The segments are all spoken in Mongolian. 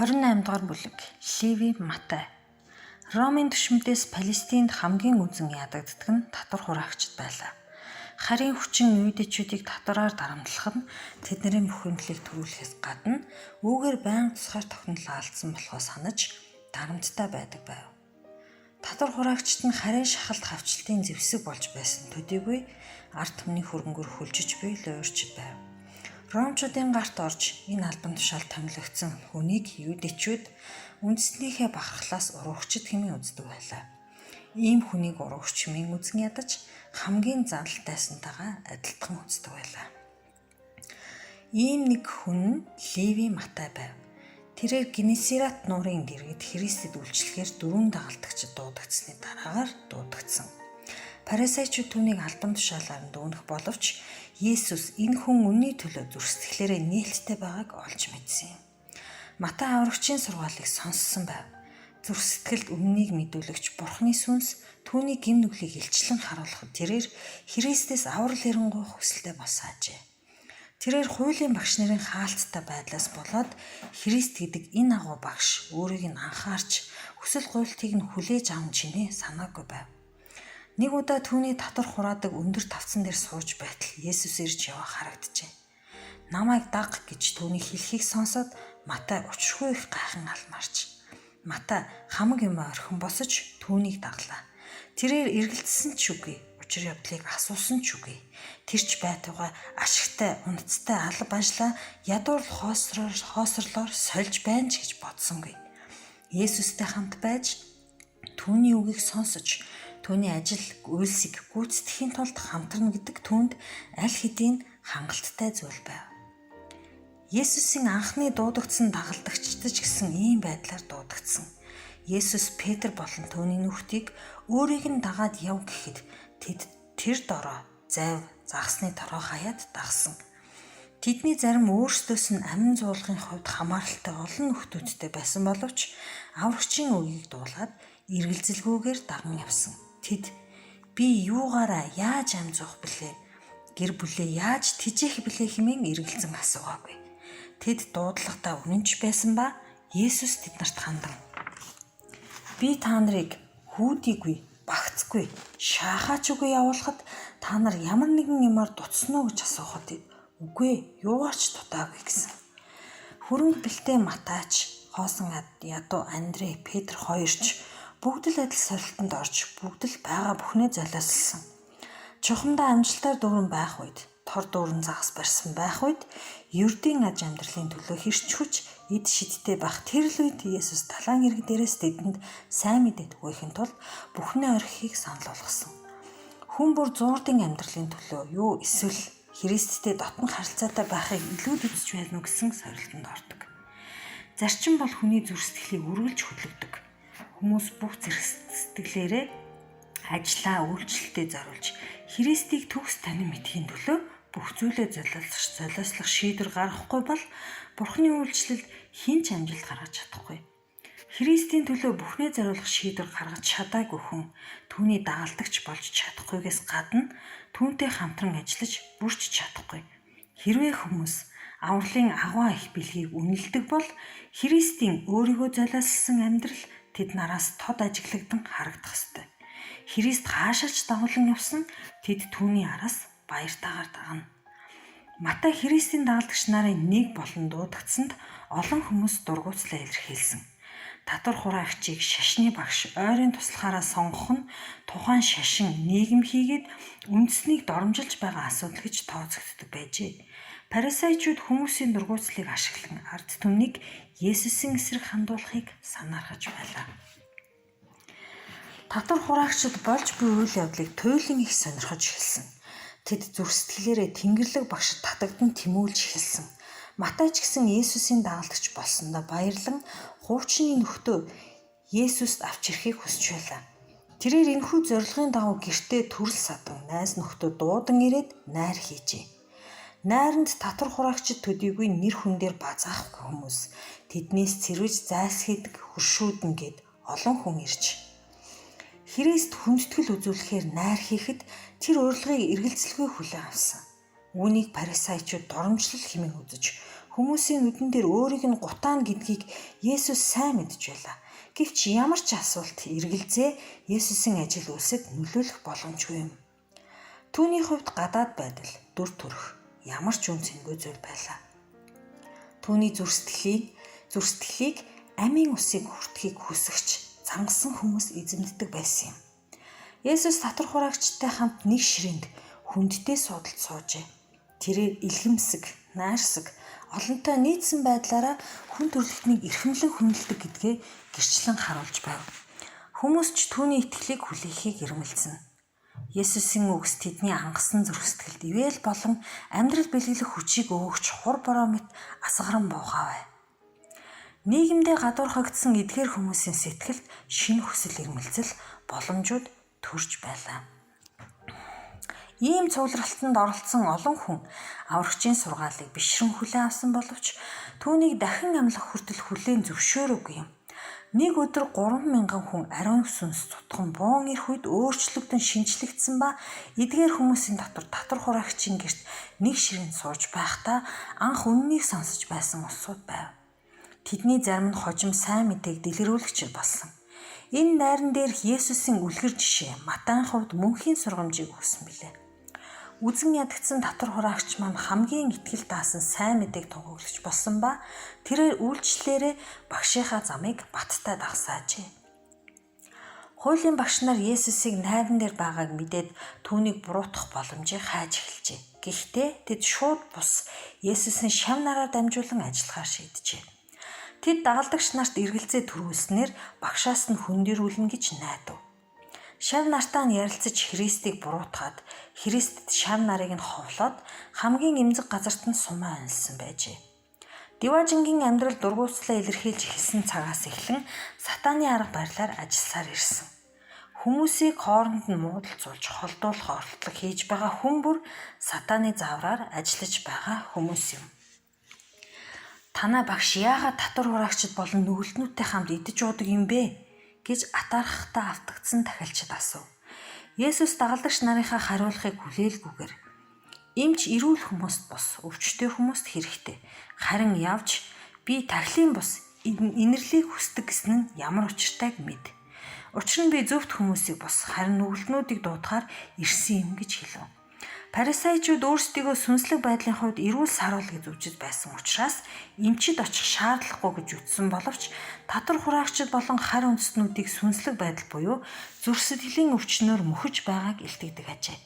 28 дугаар бүлэг. Леви Матай. Ромын түшмдээс Палестинд хамгийн үнзэн ядагддаг нь татвар хураагчид байлаа. Харийн хүчин юудэчүүдийг татвараар дарамтлах нь тэдний бухимдлыг төрүүлэхээс гадна үүгээр байнга тусгаар тогтнол алдсан болохоо санаж дарамттай байдаг байв. Татвар хураагчид нь харийн шахалт хавчлтын зэвсэг болж байсан төдийгүй ард түмний хөрөнгөөр хөлжиж буй луйварчид байв. Ромчуудын гарт орж энэ албан тушаал томилогдсон хүнийг юудэчүүд үндэснийхээ бахархлаас уруугчид хэмээн үздэг байлаа. Ийм хүнийг уруугч хэмээн үзэн ядаж хамгийн зандалтайсантайгаа адилтхан үздэг байлаа. Ийм нэг хүн нь Леви Матай байв. Тэрээр Генесарет нуурын дэргэд Христэд үйлчлэхээр дөрвөн дагалдагчид дуудагдсаны дараагаар дуудагдсан. Фарисеучуд түүнийг албан тушаалаар нь дүгнэх боловч Есүс энэ хүн үнний төлөө зүрх сэтгэлээрээ нээлттэй байгааг олж мэдсэн юм. Матай аврагчийн сургаалыг сонссон байв. Зүрх сэтгэлд үннийг мэдүүлэгч Бурхны сүнс түүний гэм нүглийг илчлэн харуулхад тэрээр Христээс аврал эренгуйх хүсэлтэй болсон ажээ. Тэрээр хуулийн багш нарын хаалттай байдлаас болоод Христ гэдэг энэ агуу багш өөрийг нь анхаарч хүсэл гуйлтыг нь хүлээж авна чинээ санаагүй байв. Нэг удаа түүний татвар хураадаг өндөр тавцан дээр сууж байтал Есүс ирж яваа харагджээ. Намайг даг гэж түүний хэлхийг сонсоод Матай учиргүй их гайхан алмарч. Матай хамаг юм орхин босож түүнийг даглаа. Тэрээр эргэлзсэн ч үгүй, учир явдлыг асуусан ч үгүй. Тэр ч байтугай ашигтай, унацтай алба ажлаа ядуур хоосрлоор сольж байна ч гэж бодсонгүй. Есүстэй хамт байж түүний үгийг сонсож түүний ажил үйлсийг гүйцэтгэхийн тулд хамтарна гэдэг түүнд аль хэдийн хангалттай зүйл байв. Есүсийн анхны дуудагдсан дагалдагчид ч гэсэн ийм байдлаар дуудагдсан. Есүс Петр болон түүний нөхдийг өөрийг нь дагаад яв гэхэд тэд тэр дороо зайв загасны тороо хаяад дагсан. Тэдний зарим өөрсдөөс нь амин зуулгын хувьд хамааралтай олон нөхдүүдтэй байсан боловч аврагчийн үгийг дуулаад эргэлзэлгүйгээр даган явсан. Тэд би юугаараа яаж ам зуух бilé? Гэр бүлээ яаж тэжээх бilé хэмээн эргэлзэн асуугаагүй. Тэд дуудлагадаа үнэнч байсан ба Есүс тэд нарт хандан би та нарыг хүүдийгүй, багцгүй, шаахаач үгүй явуулахад та нар ямар нэгэн юмар дутсан уу гэж асуухад тэд үгүй ээ, юугаар ч дутаагүй гэсэн. Хөрөнгө бэлтээ Матайч, хоосон ядуу Андрей, Петр хоёрч бүгд л адил сорилтонд орж бүгд л байгаа бүхнээ золиослсон. Чухамдаа амжилтаар дүүрэн байх үед, тор дүүрэн загас барьсан байх үед ердийн аж амьдралын төлөө хэрч хүч эд шидтэй байх тэр л үед Есүс далайн эрэг дээрээс тэдэнд сайн мэдээ түгээхийн тулд бүхнээ орхихыг санал болгосон. Хүн бүр зуурдын амьдралын төлөө юу эсвэл Христтэй дотн харилцаатай байхыг илүүд үзэж байна уу гэсэн сорилтонд ордог. Зарчим бол хүний зүрх сэтгэлийг үргэлж хөдөлгөдөг. Хүмүүс бүх зүрх сэтгэлээрээ ажлаа үйлчлэлтэд зориулж Христийг төгс танин мэдэхийн төлөө бүх зүйлээ золиослох шийдвэр гаргахгүй бол Бурхны үйлчлэлд хэн ч амжилт гаргаж чадахгүй. Христийн төлөө бүхнээ зориулах шийдвэр гаргаж чадаагүй хүн түүний дагалдагч болж чадахгүйгээс гадна түүнтэй хамтран ажиллаж бүрч чадахгүй. Хэрвээ хүмүүс авралын агуу их бэлгийг үнэлдэг бол Христийн өөрийгөө золиослсон амьдрал тэд нараас тод ажиглагдан харагдах ёстой. Христ хаашаа ч дагуулан явсан тэд түүний араас баяртайгаар дагна. Матай Христийн дагалдагч нарын нэг болон дуудагдсанд олон хүмүүс дургуутслаа илэрхийлсэн. Татвар хураагчийг шашны багш ойрын туслахаараа сонгох нь тухайн шашин нийгэм хийгээд үндэснийг доромжилж байгаа асуудал гэж тооцогддог байжээ. Фарисеучуд хүмүүсийн дургуутслыг ашиглан ард түмнийг Есүсийн эсрэг хандуулахыг санаархаж байлаа. Татвар хураагчид болж буй үйл явдлыг туйлын их сонирхож эхэлсэн. Тэд зүрх сэтгэлээрээ тэнгэрлэг багшид татагдан тэмүүлж эхэлсэн. Матай ч гэсэн Есүсийн дагалдагч болсондоо баярлан хуучны нөхдөө Есүст авч ирэхийг хүсэж байлаа. Тэрээр энэхүү зорилгын дагуу гэртээ төрөл садан найз нөхдөө дуудан ирээд найр хийжээ. Найранд татвар хураагчид төдийгүй нэр хүн дээр базаахгүй хүмүүс тэднээс цэрвэж зайлсхийдэг хөршүүдэн гээд олон хүн ирж Христ хүндэтгэл үзүүлэхээр найр хийхэд тэр урилгыг эргэлзэлгүй хүлээн авсан. Үүнийг фарисеучуд доромжлол хэмээн үзэж Хүмүүсийн нүдэн дээр өөрийг нь гутаана гэдгийг Есүс сайн мэдж байлаа. Гэвч ямар ч асуулт, эргэлзээ Есүсийн ажил үйлсэд нөлөөлөх боломжгүй юм. Түүний хувьд гадаад байдал, дүр төрх ямар ч үн цэнгүй зүйл байлаа. Түүний зүрх сэтгэлийг амийн усыг хүртэхийг хүсэгч цангасан хүмүүс эзэмддэг байсан юм. Есүс татвар хураагчтай хамт нэг ширээнд хүндтэй суудалд суужээ. Тэрээр илгэмсэг, найрсаг, олонтой нийцсэн байдлаараа хүн төрөлхтнийг эрхэмлэн хүндэлдэг гэдгээ гэрчлэн харуулж байв. Хүмүүс ч түүний итгэлийг хүлээхийг эрмэлзэнэ. Есүсийн үгс тэдний ангасан зүрх сэтгэлд ивэл болон амьдрал бэлэглэх хүчийг өгөгч хур бороо мэт асгаран буухаа байв. Нийгэмдээ гадуурхагдсан эдгээр хүмүүсийн сэтгэлд шинэ хүсэл эрмэлзэл, боломжууд төрж байлаа. Ийм цугларалтанд оролцсон олон хүн аврагчийн сургаалыг бишрэн хүлээн авсан боловч түүнийг дахин амьлах хүртэл хүлээн зөвшөөрөөгүй юм. Нэг өдөр 3000 хүн ариун сүнс цутхан буун ирэх үед өөрчлөгдөн шинэчлэгдсэн ба эдгээр хүмүүсийн дотор татвар хураагчийн гэрт нэг ширээнд сууж байхдаа анх үнэнийг сонсож байсан улсууд байв. Тэдний зарим нь хожим сайн мэдээг дэлгэрүүлэгч болсон. Энэ найран дээрх Есүсийн үлгэр жишээ Матайн хувьд мөнхийн сургамжийг өгсөн билээ. Үзэн ядагдсан татвар хураагч маань хамгийн итгэл даасан сайн мэдээг тунхаглагч болсон ба тэрээр үйлчлэлээрээ багшийнхаа замыг баттай дагасаажээ. Хуулийн багш нар Есүсийг найран дээр байгааг мэдээд түүнийг буруутгах боломжийг хайж эхэлжээ. Гэхдээ тэд шууд бус Есүсийн шав нараар дамжуулан ажиллахаар шийджээ. Тэд дагалдагч нарт эргэлзээ түрүүлснээр багшаас нь хөндийрүүлнэ гэж найдав. Шав нартаа нь ярилцаж Христийг буруутгаад, Христ шав нарыг нь ховлоод хамгийн эмзэг газарт нь сумаа онилсон байжээ. Диваажингийн амьдрал дургуутслаа илэрхийлж эхэлсэн цагаас эхлэн сатааны арга барилаар ажилласаар ирсэн. Хүмүүсийг хооронд нь муудалцуулж, холдуулах оролдлого хийж байгаа хүн бүр сатааны заавраар ажиллаж байгаа хүмүүс юм. Танай багш яагаад татвар хураагчид болон нүгэлтнүүдтэй хамт идэж уудаг юм бэ гэж атаархахтаа автагдсан тахилчид асуув. Есүс дагалдагч нарынхаа хариулахыг хүлээлгүйгээр, "Эмч эрүүл хүмүүст бус, өвчтөй хүмүүст хэрэгтэй. Харин явж би тахилын бус, инэрлийг хүсдэг гэсэн нь ямар учиртайг мэд. Учир нь би зөвхт хүмүүсийг бус, харин нүгэлтнүүдийг дуудахаар ирсэн юм" гэж хэлв. Фарисеучуд өөрсдийгөө сүнслэг байдлын хувьд эрүүл саруул гэж үзэж байсан учраас эмчид очих шаардлагагүй гэж үзсэн боловч татвар хураагчид болон харь үндэстнүүдийг сүнслэг байдал буюу зүрх сэтгэлийн өвчнөөр мөхөж байгааг илтгэдэг ажээ.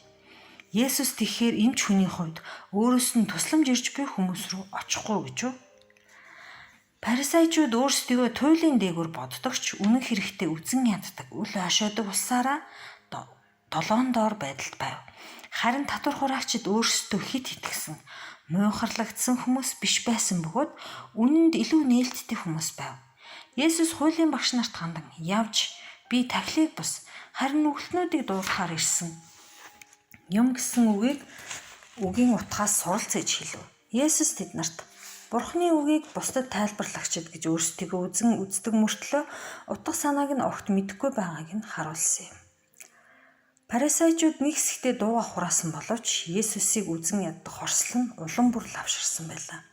Есүс тэгэхээр эмч хүний хувьд өөрөөс нь тусламж ирж буй хүмүүс рүү очихгүй гэж үү? Фарисеучуд өөрсдийгөө туйлын дээгүүр боддог ч үнэн хэрэгтээ үзэн яддаг, үл ойшоодог улсаараа долоон доор байдалд байв. Харин татвар хураагчид өөрсдөө хэт итгэсэн, муухарлагдсан хүмүүс биш байсан бөгөөд үнэнд илүү нээлттэй хүмүүс байв. Есүс хуулийн багш нарт хандан, явж би тахилыг бус, харин нүгэлтнүүдийг дуудахаар ирсэн юм гэсэн үгийг үгийн утгаас суралц гэж хэлв. Есүс тэд нарт Бурхны үгийг бусдад тайлбарлагчид гэж өөрсдийгөө үзэн үздэг мөртлөө утга санааг нь огт мэдэхгүй байгааг нь харуулсан юм. Фарисеучуд нэг хэсэгтээ дуугаа хураасан боловч Есүсийг үзэн ядах хорсол нь улам бүр лавширсан байлаа.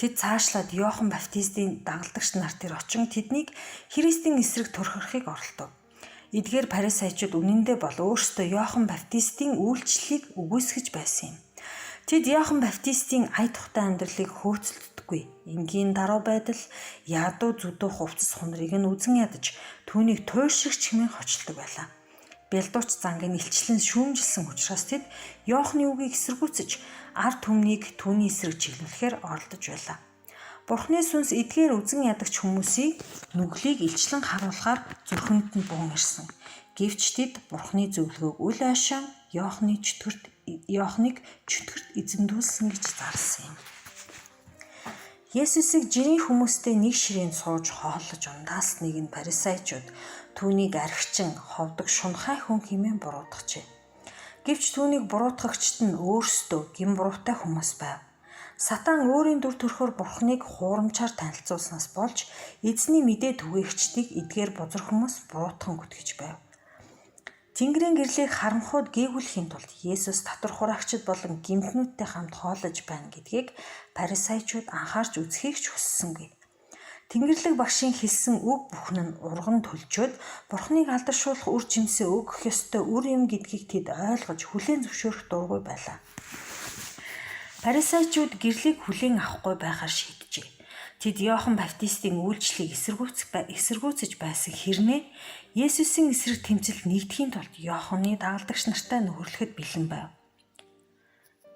Тэд цаашлаад Иохан Баптистийн дагалдагч нар дээр очин тэднийг Христийн эсрэг түрхэрхийг оролдов. Эдгээр фарисеучуд үнэндээ бол өөрсдөө Иохан Баптистийн үйлчлэлийг үгүйсгэж байсан юм. Тэд Иохан Баптистийн ая тухтай амьдралыг хөөцөлддөггүй. Энгийн даруй байдал, ядуу зүдүү хувцас хунрыг нь үзэн ядаж түүнийг туйлшигч хэмээн хочилдог байлаа. Бялдууч занг нь илчлэн шүүмжилсэн учраас тэд Иохны үгийг эсэргүүцэж ард түмнийг түүний эсрэг чиглүүлэхээр оролдож байлаа. Бурхны сүнс эдгээр үзэн ядагч хүмүүсийг нүглийг илчлэн харуулахаар зүрхэнд нь буун ирсэн. Гэвч тэд Бурхны зөвлөгөөг үл ойшон Иохныг чөтгөрт эзэмдүүлсэн гэж зарласан юм. Есүсийг жирийн хүмүүстэй нэг ширээнд сууж хооллож ундаалсныг нь фарисеучуд түүнийг архичин, ховдог шунхай хүн хэмээн буруутгажээ. Гэвч түүнийг буруутгагчид нь өөрсдөө гэм буруутай хүмүүс байв. Сатан өөрийн дүр төрхөөр Бурхныг хуурамчаар танилцуулснаас болж эзний мэдээ түгээгчдийг эдгээр бузар хүмүүс буруутхан гүтгэж байв. Тэнгэрийн гэрлийг харанхуйд гийгүүлэхийн тулд Есүс татвар хураагчид болон гэмтнүүдтэй хамт хооллож байна гэдгийг фарисеучуд анхаарч үзэхийг ч хүссэнгүй. Тэнгэрлэг багшийн хэлсэн үг бүхэн нь урган төлжөөд Бурханыг алдаршуулах үр жимсээ өгөх ёстой үр юм гэдгийг тэд ойлгож хүлээн зөвшөөрөх дургүй байлаа. Фарисеучуд гэрлийг хүлээн авахгүй байхаар шийджээ. Тэд Иохан Баптистийн үйлчлэлийг эсэргүүцэж байсан хэрнээ Есүсийн эсрэг тэмцэлд нэгдэхийн тулд Иоханы дагалдагч нартай нөхөрлөхөд бэлэн байв.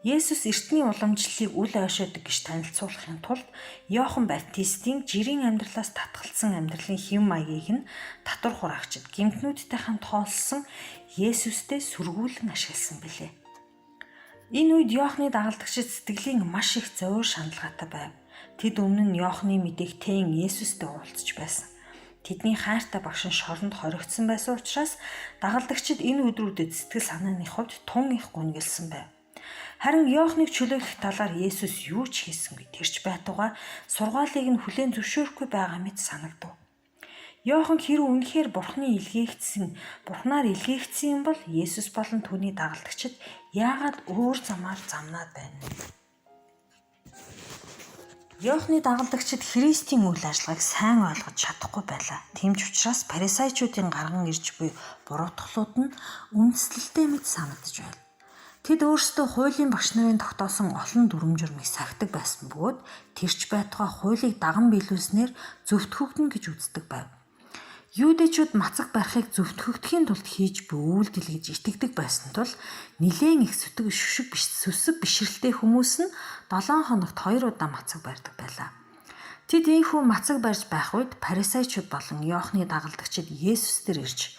Есүс эртний уламжлалыг үл ойшоодог гэж танилцуулахын тулд Иохан Баптистийн жирийн амьдралаас татгалцсан амьдралын хэв маягийг нь татвар хураагчид гэмтнүүдтэй хамт хооллосон Есүстэй сөргүүлэн ашигласан билээ. Энэ үед Иохны дагалдагчид сэтгэлийн маш их зовиур шаналгаатай байв. Тэд өмнө нь Иохны мэдээг тэн Есүстэй уулзч байсан. Тэдний хайртай багш нь шоронд хоригдсон байсан учраас дагалдагчид энэ өдрүүдэд сэтгэл санааны хувьд тун их гүнгэлсэн байв. Харин Иохныг чөлөөлөх талаар Есүс юу ч хийсэнгүй. Тэр ч байтугай сургаалыг нь хүлээн зөвшөөрөхгүй байгаа мэт санагдав. Иохан хэрэв үнэхээр Бурханы илгээгдсэн, Бурханаар илгээгдсэн юм бол Есүс болон түүний дагалдагчид яагаад өөр замаар замнаад байна вэ? Иохны дагалдагчид Христийн үйл ажиллагааг сайн ойлгож чадахгүй байлаа. Тийм ч учраас фарисеучуудын гарган ирж буй буруутгалууд нь үндэслэлтэй мэт санагдаж байв. Тэд өөрсдөө хуулийн багш нарын тогтоосон олон дүрэм журмыг сахидаг байсан бөгөөд тэр ч байтугай хуулийг даган биелүүлснээр зөвтгөгдөнө гэж үздэг байв. Юудэчүүд мацаг барихыг зөвтгөгдөхийн тулд хийж буй үйлдэл гэж итгэдэг байсан тул нилээн их сүтэг шүшиг биш сүсэг бишрэлтэй хүмүүс нь 7 хоногт 2 удаа мацаг барьдаг байлаа. Тэд ийнхүү мацаг барьж байх үед фарисеучуд болон Иохны дагалдагчид Есүс дээр ирж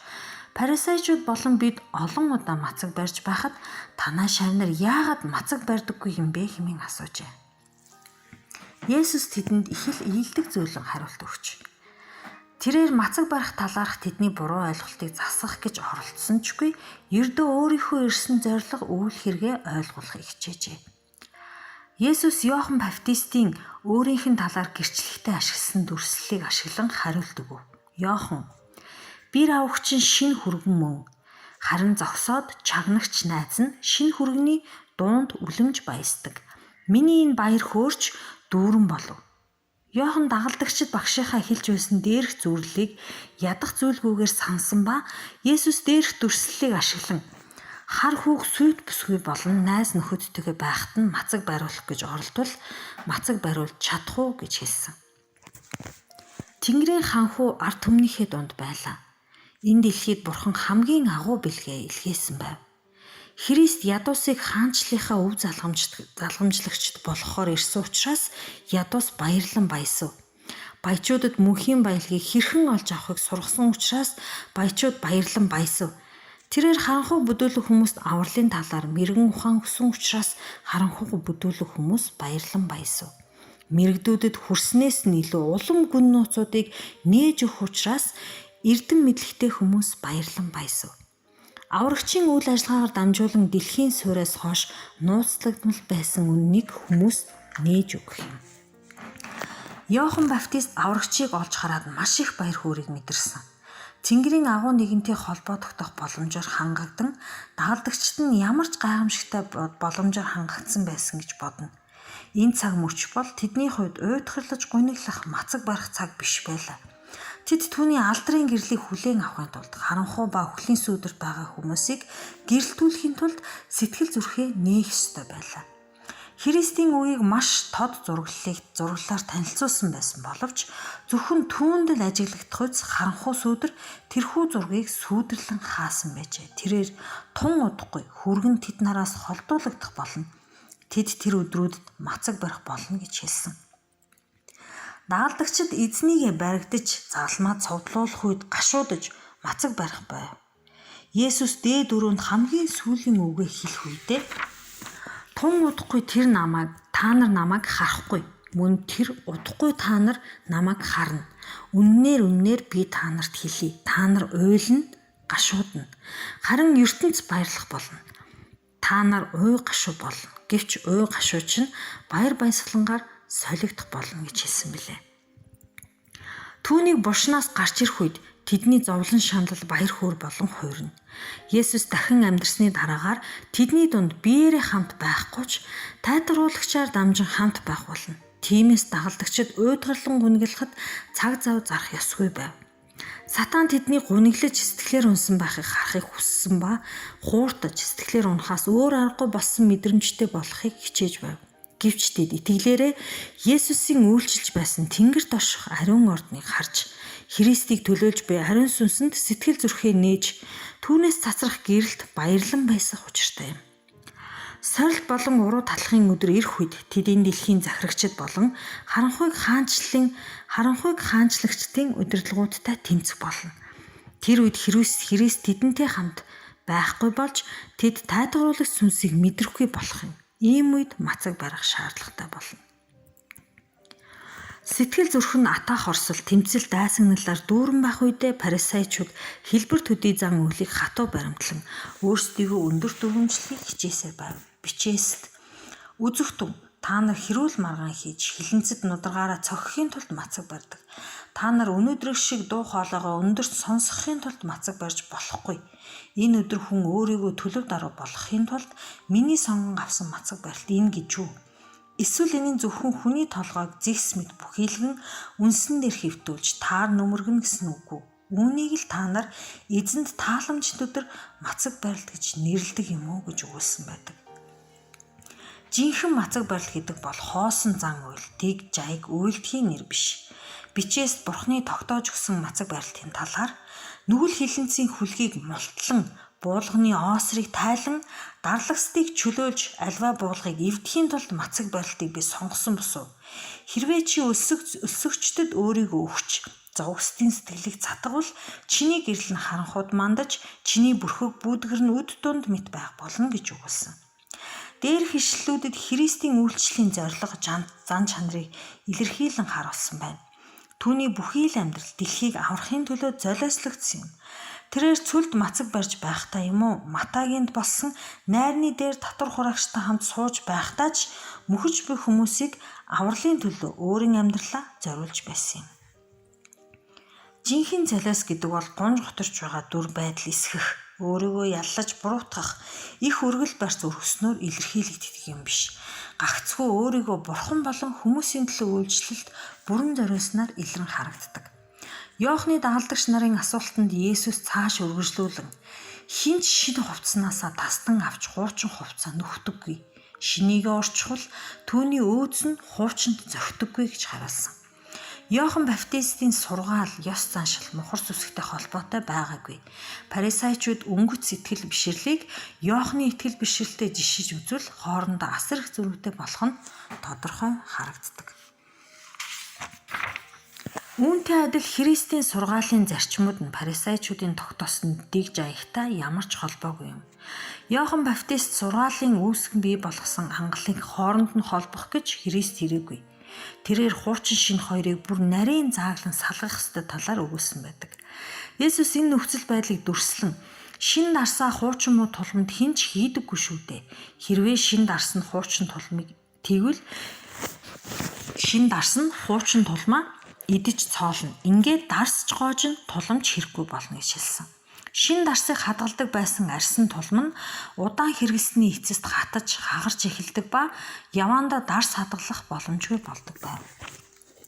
фарисеучуд болон бид олон удаа мацаг барьж байхад танай шавь нар яагаад мацаг барьдаггүй юм бэ хэмээн асуужээ. Есүс тэдэнд их л ийдэг зөөлөн хариулт өгч тэрээр мацаг барих талаарх тэдний буруу ойлголтыг засах гэж оролдсон ч үгүй ердөө өөрийнхөө ирсэн зорилго үйл хэрэгээ ойлгуулахыг хичээжээ. Есүс Иохан Баптистийн өөрийнх нь талаар гэрчлэхдээ ашигласан дүрслэлийг ашиглан хариулт өгөв. Иохан бир авагч нь шинэ хүргэн мөн харин зогсоод чагнагч найз нь шинэ хүргэний дуунд үлэмж баясдаг. Миний энэ баяр хөөрч дүүрэн болов. Иохан дагалдагчид багшийнхаа хэлж байсан дээрх зүрлэлийг ядах зүйлгүйгээр сансан ба Есүс дээрх дүрслэлийг ашиглан хар хүүг сүйт бүсгүй болон найз нөхөдтэйгээ байхад нь мацаг бариулах гэж оролдвол мацаг бариулж чадах уу гэж хэлсэн. Тэнгэрийн хаан хүү ард түмнийхээ дунд байлаа. Энэ дэлхийд бурхан хамгийн агуу бэлгээ илгээсэн байв. Христ ядуусыг хаанчлалынхаа өв залгамжлагчид болгохоор ирсэн учраас ядуус баярлан баясав. Баячуудад мөнхийн баялагийг хэрхэн олж авахыг сургасан учраас баячууд баярлан баясав. Тэрээр харанхуй бүдүүлэг хүмүүст авралын талаар мэргэн ухаан өгсөн учраас харанхуй бүдүүлэг хүмүүс баярлан баясав. Мэрэгдүүдэд хүрснээс нь илүү улам гүн нууцуудыг нээж өгөх учраас эрдэм мэдлэгтэй хүмүүс баярлан баясав. Аврагчийн үйл ажиллагаагаар дамжуулан дэлхийн сууриас хойш нууцлагдмал байсан үннийг хүмүүст нээж өгөх юм. Иохан Баптист аврагчийг олж хараад маш их баяр хөөргийг мэдэрсэн. Тэнгэрийн агуу нэгэнтэй холбоо тогтоох боломжоор хангагдан дагалдагчид нь ямар ч гайхамшигтай боломжоор хангагдсан байсан гэж бодно. Энэ цаг мөч бол тэдний хувьд уйтгарлаж гуниглах мацаг барих цаг биш байлаа. Тэд түүний алдрын гэрлийг хүлээн авахын тулд харанхуй ба үхлийн сүүдэрт байгаа хүмүүсийг гэрэлтүүлэхийн тулд сэтгэл зүрхээ нээх ёстой байлаа. Христийн үгийг маш тод зураглалаар танилцуулсан байсан боловч зөвхөн түүнд л ажиглагдах үз харанхуй сүүдэр тэрхүү зургийг сүүдэрлэн хаасан байжээ. Тэрээр тун удахгүй хүргэн тэд нараас холдуулагдах болно. Тэд тэр өдрүүдэд мацаг барих болно гэж хэлсэн. Дагалдагчид эзнийг баригдаж загалмаа цовдлуулах үед гашуудаж мацаг барих байв. Есүс дээд өрөөнд хамгийн сүүлийн үгээ хэлэх үедээ тун удахгүй тэр намайг та нар намайг харахгүй мөн тэр удахгүй та нар намайг харна. Үннээр би та нарт хэлье. Та нар уйлна, гашуудна. Харин ертөнц баярлах болно. Та нар уй гашуу болно. Гэвч уй гашуу чинь баяр баясгалангаар солигдох болно гэж хэлсэн билээ. Түүнийг булшнаас гарч ирэх үед Тэдний зовлон шанал баяр хөөр болон хуурна. Есүс дахин амьдрсны дараагаар тэдний дунд биеэрээ хамт байхгүй ч тайтгаруулагчаар дамжин хамт байх болно. Тиймээс дагалдагчид уйдгарлан гуниглахад цаг зав зарах ёсгүй байв. Сатан тэдний гуниглаж сэтгэлээр унсан байхыг харахыг хүссэн ба хууртаж сэтгэлээр унахаас өөр аргагүй болсон мэдрэмжтэй болохыг хичээж байв. Гэвч тэд итгэлээрээ Есүсийн үйлчилж байсан тэнгэрт орших ариун ордныг харж Христийг төлөөлж буй ариун сүнсэнд сэтгэл зүрхээ нээж түүнээс цацрах гэрэлд баярлан байсан учиртай юм. Сорилт болон уруу талахын өдөр ирэх үед тэд энэ дэлхийн захирагчид болон харанхуйг хаанчлагчдын удирдлагуудтай тэмцэх болно. Тэр үед Христ тэдэнтэй хамт байхгүй болж тэд тайтгаруулагч сүнсийг мэдрэхгүй болох юм. Ийм үед мацаг барих шаардлагатай болно. Сэтгэл зүрх нь атаах хорсол, тэмцэл дайсагналаар дүүрэн байх үедээ парасайчууд хэлбэр төдий зан үйлийг хатуу баримтлан өөрсдийгөө өндөр дүрмжлэхийг хичээсээр байв. Бичээст үзэгтэн та нар хэрүүл маргаан хийж хилэнцэд нударгаараа цохихын тулд мацаг барьдаг. Та нар өнөөдрөх шиг дуу хоолойгоо өндөрт сонсохын тулд мацаг барьж болохгүй. Энэ өдөр хүн өөрийгөө төлөв даруй болгохын тулд миний сонгон авсан мацаг барилт энэ гэж юу? Эсвэл энэ нь зөвхөн хүний толгойг зэгс мэт бүхийлгэн үнсэн дээр хэвтүүлж таар нүмергэнэ гэсэн үг үү? Үүнийг л та нар эзэнд тааламжит өдөр мацаг барилт гэж нэрлэдэг юм уу гэж өгүүлсэн байдаг. Жинхэнэ мацаг барилт гэдэг бол хоосон зан үйл, дэг, жайг үйлдэхийн нэр биш. Бичээст Бурхны тогтоож өгсөн мацаг барилтын талаар нүгэл хилэнцийн хүлгийг мултлан буулганы оосрыг тайлан дарлагсдыг чөлөөлж альва буулгыг эвдэхийн тулд мацаг барилтыг би сонгосон босуу. Хэрвээ чи өлсөгчдөд өөрийгөө өгч зовгсдын сэтгэлийг цатгавал чиний гэрэл нь харанхууд мандаж чиний бүрхэг бүүдгэр нь үд дунд мэт байх болно гэж өгүүлсэн. Дээрх ишлэлүүдэд Христийн үйлчлэлийн зорилго зан чанарыг илэрхийлэн харуулсан байна. Түүний бүхий л амьдрал дэлхийг аврахын төлөө золиослогдсон юм. Тэрээр цөлд мацаг барьж байхдаа юм уу Матагинд болсон найрны дээр татвар хураагчтай хамт сууж байхдаа ч мөхөж буй хүмүүсийг авралын төлөө өөрийн амьдралаа зориулж байсан юм. Жинхэнэ золиос гэдэг бол гунж готорч байгаа дүр байдал эсгэх, өөрийгөө яллаж буруутгах, их өргөл барьц өргөснөөр илэрхийлэгддэг юм биш. Гагцхүү өөрийгөө бурхан болон хүмүүсийн төлөө үйлчлэлд бүрэн зориулснаар илрэн харагддаг. Иохны дагалдагч нарын асуултанд Есүс цааш үргэлжлүүлэн хэн ч шинэ хувцснаасаа тастан авч хуучин хувцсаа нөхдөггүй. Шинийгээ орчхол түүний өөдс нь хуучинд зохидоггүй гэж хариулсан. Иохан Баптистийн сургаал, ёс заншил, мухар сүсгтэй холбоотой байгаагүй. Парисайчууд өнгөц сэтгэл бишрлийг Иохны итгэл бишрэлтэд жишиж үзвэл хоорондоо асар их зөрүүтэй болох нь тодорхой харагддаг. Үүнтэй адил Христийн сургаалын зарчмууд нь парисайчуудын тогтоосон дэг жаягтай ямар ч холбоогүй юм. Иохан Баптист сургаалын үүсгэн бий болгосон хангалыг хооронд нь холбох гэж Христ ирээгүй. Тэрээр хуучин шинэ хоёрыг бүр нарийн зааглан салгах ёстой талаар өгүүлсэн байдаг. Есүс энэ нөхцөл байдлыг дүрслэн шинэ дарсаа хуучин муу тулманд хэн ч хийдэггүй шүү дээ. Хэрвээ шинэ дарс нь хуучин тулмыг тэгвэл шинэ дарс нь хуучин тулмаа идэж цоолно. Ингээд дарсч гоож нь тулам ч хэрэггүй болно гэж хэлсэн. Шинэ дарсыг хадгалдаг байсан арьсан тулам нь удаан хэрэглэсний эцэст хатаж, хагарч эхэлдэг ба яваандаа дарс хадгалах боломжгүй болдог байв.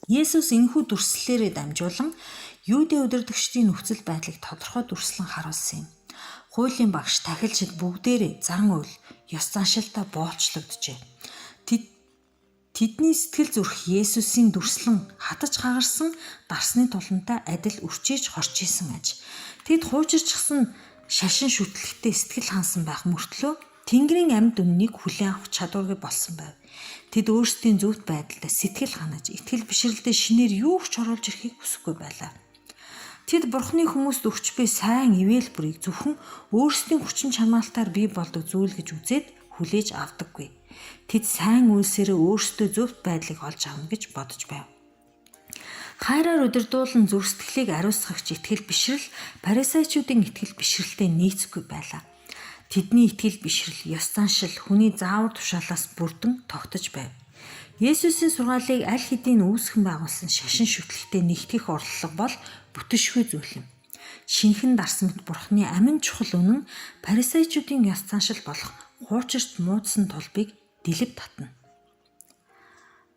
Есүс энэхүү дүрслэлээрээ дамжуулан Юудын удирдагчдын нөхцөл байдлыг тодорхой дүрслэн харуулсан юм. Хуулийн багш, тахилчид бүгдээрээ зан үйл, ёс заншилтай боолчлогджээ. Тэдний сэтгэл зүрх Есүсийн дүрслэн хатаж хагарсан дарсны тулантай адил үрчээж хорч исэн аж. Тэд хуучирчсан шашин шүтлэгтээ сэтгэл хансан байх мөртлөө Тэнгэрийн амьд үннийг хүлээн авах чадваргүй болсон байв. Тэд өөрсдийн зөвхт байдалтай сэтгэл ханаж, итгэл бишрэлдээ шинээр юу ч оруулж ирэхийг хүсэхгүй байлаа. Тэд Бурхны хүмүүст өгч буй сайн ивэл бүрийг зөвхөн өөрсдийн хүчин чармаалтаар бий болдог зүйл гэж үзээд хүлээж авдаггүй. Тэд сайн үйлсээрээ өөрсдөө зөвхт байдлыг олж авна гэж бодож байв. Хайраар удирдуулан зүрх сэтгэлийг ариусгагч итгэл бишрэл парисайчуудын итгэл бишрэлтэй нийцэхгүй байлаа. Тэдний итгэл бишрэл, ёс заншил, хүний заавар тушаалаас бүрдэн тогтож байв. Есүсийн сургаалыг аль хэдийн үүсгэн байгуулсан шашин шүтлэгтээ нэгтгэх орлого бол бүтэншгүй зүйл юм. Шинэхэн дарс мэт Бурхны амин чухал үнэн парисейчүүдийн ёс заншил болох хуучирт муудсан тулбыг дэлэв татна.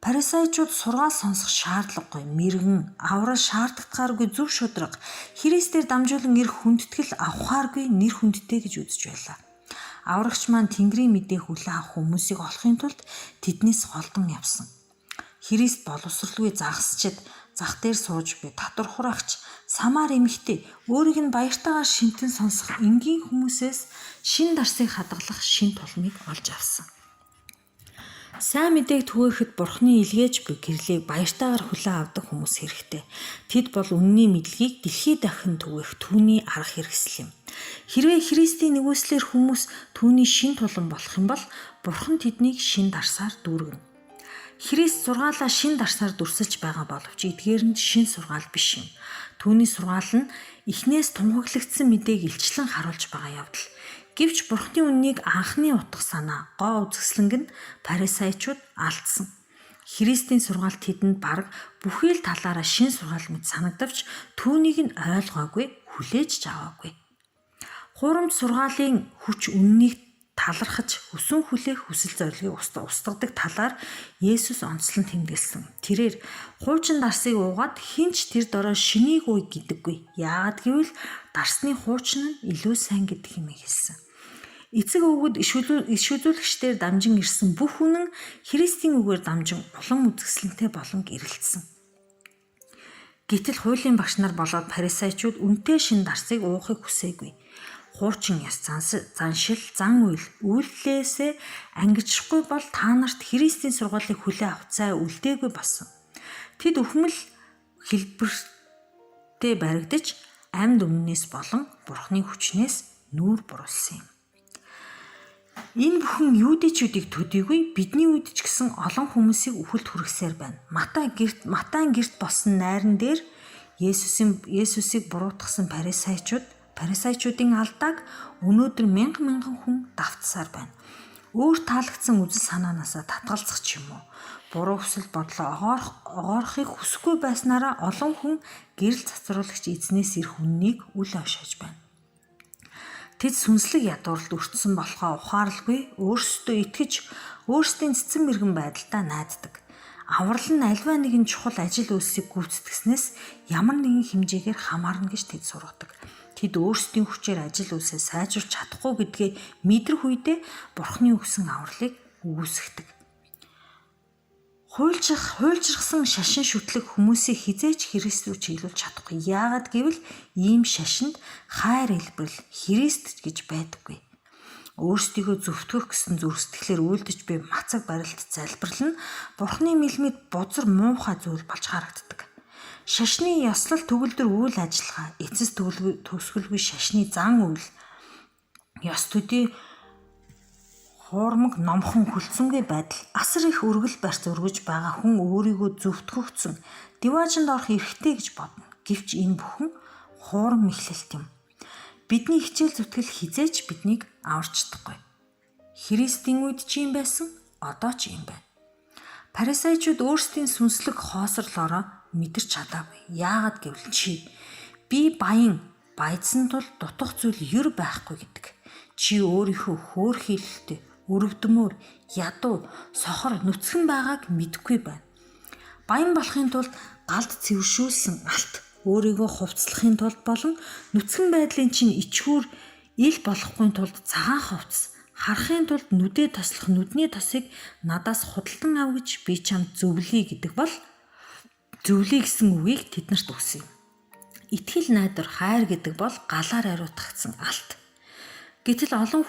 Парисейчүүд сургаал сонсох шаардлагагүй, мэргэн, аврал шаардлагатгааргүй зөв шударга, Христээр дамжуулан ирэх хүндэтгэл авахааргүй нэр хүндтэй гэж үзэж байлаа. Аврагч маань Тэнгэрийн мэдээ хүлээн авах хүмүүсийг олохын тулд тэднээс голдон явсан. Христ боловсралгүй загасчид, зах дээр сууж буй татвар хураагч, самар эмэгтэй өөрийг нь баяртайгаар шимтэн сонсох энгийн хүмүүсээс шин дарсыг хадгалах шин тулмыг олж авсан. Сайн мэдээг түгээхэд Бурхны илгээж буй гэрлийг баяртайгаар хүлээн авдаг хүмүүс хэрэгтэй. Тэд бол үнний мэдлэгийг дэлхий дахин түгээх түүний арга хэрэгсэл юм. Хэрвээ Христийн нэгүслээр хүмүүс түүний шин тулан болох юм бол Бурхан тэднийг шин дарсаар дүүргэнэ. Христ сургаалаа шин дарсаар дүрсэлж байгаа боловч эдгээр нь шин сургаал биш юм. Түүний сургаал нь эхнээс тунхаглагдсан мэдээг илчлэн харуулж байгаа явдал. Гэвч Бурхны үннийг анхны утга санаа, гоо үзэсгэлэнг нь парисайчууд алдсан. Христийн сургаал тэдэнд бараг бүхий л талаараа шин сургаал мэт санагдавч түүнийг нь ойлгоогүй, хүлээж ч аваагүй. Хуурамч сургаалын хүч үннийг талархаж хүсэн хүлээх хүсэл зорилгыг устгадаг талаар Есүс онцлон тэмдэглэсэн. Тэрээр хуучин дарсыг уугаад хэн ч тэр дорой шинийг ууй гэдэггүй. Яагаад гэвэл дарсны хуучин нь илүү сайн гэдэг хэмээн хэлсэн. Эцэг өвгөд иш үзүүлэгчдээр дамжин ирсэн бүх үнэн Христийн үгээр дамжин улам үзэсгэлэнтэй болон гэрэлтсэн. Гэтэл хуулийн багш нар болоод парисайчууд үнэтэй шин дарсыг уухыг хүсээгүй. Хуучин ёс заншил, зан үйл үйлдэлээсээ ангижрахгүй бол та нарт Христийн сургаалыг хүлээн авах зай үлдээгүй болсон. Тэд үхмэл хэлбэртэй баригдаж амьд өмнөөс болон Бурхны хүчнээс нүүр буруулсан юм. Энэ бүхэн юудэчүүдийг төдийгүй бидний үед ч гэсэн олон хүмүүсийг үхэлд хүргэсээр байна. Матай гэрт Матайн гэрт болсон найран дээр Есүсийг буруутгасан парисайчуудын алдааг өнөөдөр мянган мянган хүн давтсаар байна. Өөр таалагдсан үзэл санаанаасаа татгалзах ч юм уу. Буруу хүсэл бодлоо огоорохыг хүсэхгүй байснараа олон хүн гэрэл цацруулагч эзнээс ирэх үннийг үл ойшоож байна. Тэд сүнслэг ядууралд өртсөн болохоо ухаарлгүй өөрсдөө итгэж өөрсдийн цэцэн мэрэгэн байдалдаа найддаг. Аврал нь альва нэгэн чухал ажил үйлсийг гүйцэтгснээс ямар нэгэн хэмжээгээр хамаарна гэж тэд сургадаг. Тэд өөрсдийн хүчээр ажил үйлсээ сайжруулах чадахгүй гэдгээ мэдрэх үедээ Бурхны өгсөн авралыг үгүйсгэдэг. Хуйлжирхсан шашин шүтлэг хүмүүсийг хэзээ ч Христ рүү чиглүүлж чадахгүй. Яагаад гэвэл ийм шашинд хайр илбэрл Христ гэж байдаггүй. Өөрсдийгөө зөвтгөх гэсэн зүрх сэтгэлээр үйлдэж буй мацаг барилт залбирал нь Бурхны мэлмид бузар муухай зүйл болж харагддаг. Шашны ёслол төгөлдөр үйл ажиллагаа, эцэс төгсгөлгүй шашны зан үйл, ёс төдий хуурмаг номхон хүлцэнгүй байдал асар их өргөл барьц өргөж байгаа хүн өөрийгөө зөвтгөгдсөн диваажинд орох эрхтэй гэж бодно. Гэвч энэ бүхэн хуурам мэхлэлт юм. Бидний хичээл зүтгэл хэзээ ч биднийг аварч чадахгүй. Христийн үед ч юм байсан, одоо ч юм байна. Парисайчууд өөрсдийн сүнслэг хоосрлоороо мэдэрч чадаагүй. Яагаад гэвэл чи би баян баядсан тул дутах зүйл ер байхгүй гэдэг. Чи өөрийнхөө хөөрхийлөлтөй, өрөвдмөр, ядуу, сохор, нүцгэн байгааг мэдэхгүй байна. Баян болохын тулд галд цэвэршүүлсэн алт өөрийгөө хувцлахын тулд болон нүцгэн байдлын чинь ичхүүр ил болохгүй тулд цагаан хувцас харахын тулд нүдээ тослох нүдний тосыг надаас худалдан ав гэж би чамд зөвлөе гэдэг бол зөвлөе гэсэн үгийг тэднэрт өгсөн юм. Итгэл найдвар хайр гэдэг бол галаар ариутгагдсан алт. Гэтэл олон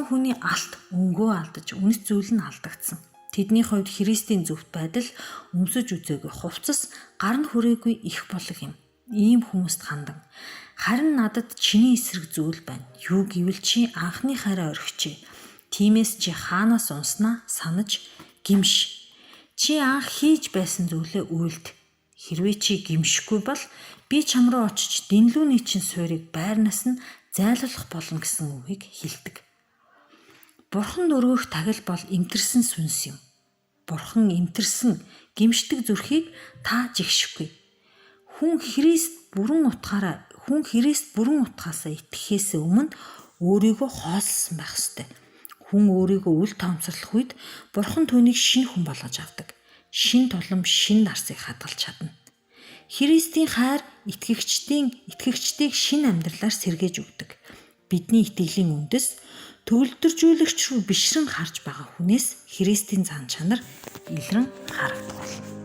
хүний алт өнгөө алдаж үнэт зүйл нь алдагдсан. Тэдний хувьд Христийн зөвхт байдал өмсөж үзээгүй хувцас гар нь хүрээгүй их болог юм. Ийм хүмүүст хандан харин надад чиний эсрэг зүйл байна. Юу гэвэл чи анхны хайраа орхичээ. Тиймээс чи хаанаас унснаа санаж гимш. Чи анх хийж байсан зүйлээ үйлд. Хэрвээ чи гимшихгүй бол би чам руу очиж дэнлүүний чинь суурийг байрнаас нь зайлуулах болно гэсэн үгийг хэлдэг. Бурханд өргөх тахил бол эмтэрсэн сүнс юм. Бурхан эмтэрсэн гимшдэг зүрхийг та жигшихгүй. Хүн Христ бүрэн утгаараа Хүн Христ бүрэн утгаасаа итгэхээс өмнө өөрийгөө хоолсон байх ёстой. Хүн өөрийгөө үл тоомсорлох үед Бурхан түүнийг шинэ хүн болгож авдаг. Шин тулам шин нарсыг хадгалж чадна. Христийн хайр итгэгчдийн итгэгчдийг шин амьдралаар сэргээж өгдөг. Бидний итгэлийн үндэс төгөлдржүүлэгч рүү бишрэн харж байгаа хүнээс Христийн зан чанар илрэн харагдах болно.